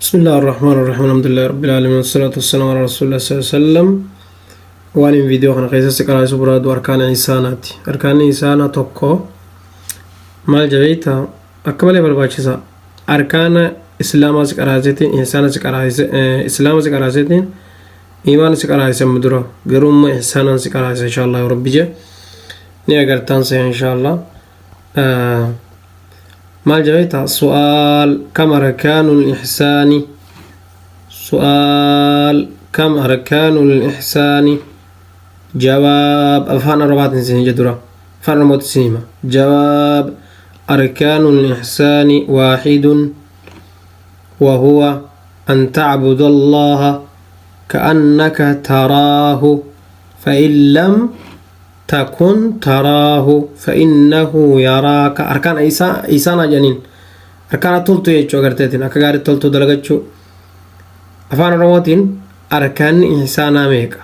بسم الله الرحمن الرحيم، الحمد لله رب العالمين، والصلاة والسلام على رسول الله صلى الله عليه وسلم. Waan hin viidiyoo kana keessatti qaraasuu barbaadu arkaana ihsaanaati. Arkaanni ihsaanaa tokko maal jabeeyta akka malee barbaachisa. Arkaana islaamaa si qaraaseetiin, ihsaana si qaraase, islaama si qaraaseetiin, imaana si qaraase amma dura garuu immoo ihsaanaan si qaraase, inshallah rabbi je ni agartaan se inshallah. Maal jabeeyta? Su'aal: kam arkaanu ihsaani? Su'aal: kam arkaanu ihsaani? Jawaab, afaan Arabaatiin isin jedura, afaan Oromootti isin hima. Jawaab: arkaanu ihsaani waaxidun، وهو أن تعبد الله كأنك تراه، فإن لم تكن تراه فإنه يراك. أركان ihsaanaa jedhaniin arkaana toltu jechuu agarteetiin akka gaarii toltuu dalagachuu. Afaan Oromootiin arkaanni ihsaanaa meeqa?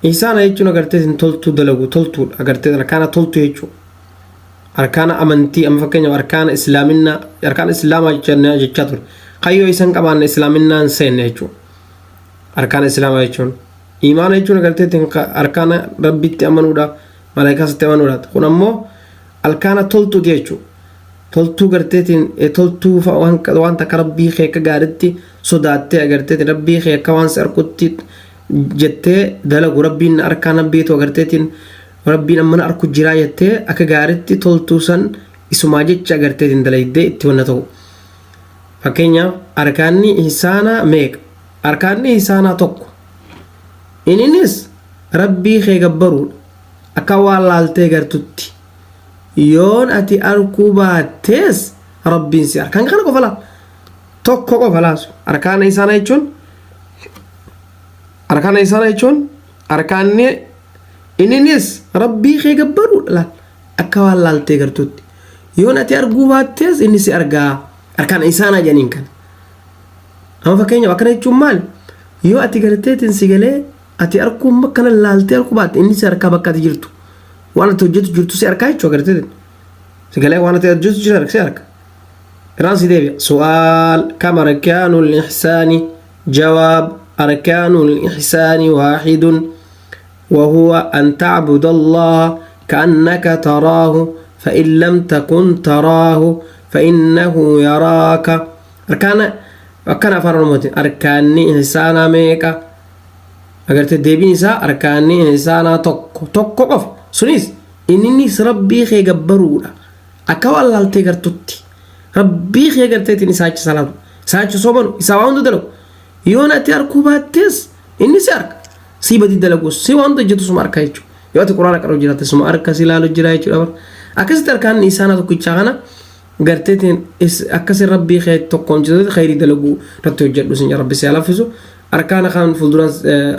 Ihsaana jechuun agarteetiin toltuu dalagu, toltuudha agarteetiin, arkaana toltuu jechuu. Arkaana amantii, amma fakkeenyaaf arkaana islaaminaa, arkaana islaamaa jechaa ture. Kayyoo isan qabaanne islaaminaan seenne jechuudha. Arkaana islaamaa jechuun imaana jechuun agarteetiin arkaana rabbitti amanuudha, malaayikaasatti amanuudha. Kun ammoo arkaana toltuuti jechuudha. Toltuu garteetiin, toltuu waan takka rabbii kee akka gaaritti sodaattee, agarteetiin rabbii kee akka waan si arkutti jettee dalagu, rabbiin arkaan rabbiitu agarteetiin rabbiin ammana arku jiraa jettee akka gaaritti toltuu san isumaa jecha agarteetiin dalaydee itti wanna ta'u. Fakkeenyaaf, arkaanni ihsaanaa meeqa? Arkaanni ihsaanaa tokko. Inninis rabbii kee gabbaruudha. Akka waan laaltee gartutti. Yoon ati arkuu baattees rabbiin si arkaan kana qofa laa. Tokko qofa laasu. Arkaana ihsaanaa jechuun, arkaana ihsaanaa jechuun, arkaanni inninis rabbii kee gabbaruudha laal. Akka waan laaltee gartutti. Yoon ati arguu baattees inni si argaa. Arkaana ihsaanaa jedhaniin kana. Amma fakkeenyaaf akkana jechuun maal? Yoo ati garteetiin si galee ati arguun bakka kana laaltee arguu baatte, inni si argaa bakka ati jirtu. Waan ati hojjetu jirtu si argaa jechuudha garteetiin. Si galee waan ati hojjetu jiru si arga. Irraan si deebi'a. سؤال: كم أركان الإحسان؟ جواب: أركان الإحسان واحد، وهو أن تعبد الله كأنك تراه، فإن لم تكن تراه فإنه يراك. أركان akkana afaan Oromootiin arkaanni ihsaanaa meeqa? Agartee, deebiin isaa arkaanni ihsaanaa tokko, tokko qofa. Sunis inninis rabbii kee gabbaruudha. Akka waan laaltee gartutti. Rabbii kee garteetiin isaa achi salaatu. Isaa achi soomanu, isaa waan hunda dalagu. Yoon ati arkuu baattees inni si arka. Si badii dalagu, si waan hunda hojjetu suma arka jechuudha. Yoo ati quraana qara'u jiraatte suma arka, si ilaalu jira jechuudha. Akkasitti arkaanni ihsaanaa tokkichaa kana garteetiin akkasi rabbii kee tokkoon jedhu khayrii dalaguu irratti hojjedhu sin rabbi si laffisu. Arkaana kan fuulduraan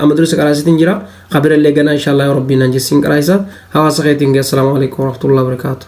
amma dursa qaraasitiin jira, kabirallee ganaa inshallah yoo rabbiin naan jessiin qaraayisa hawaasa keetiin. Assalaamu alaikum warahmatullahi wabarakaatuh.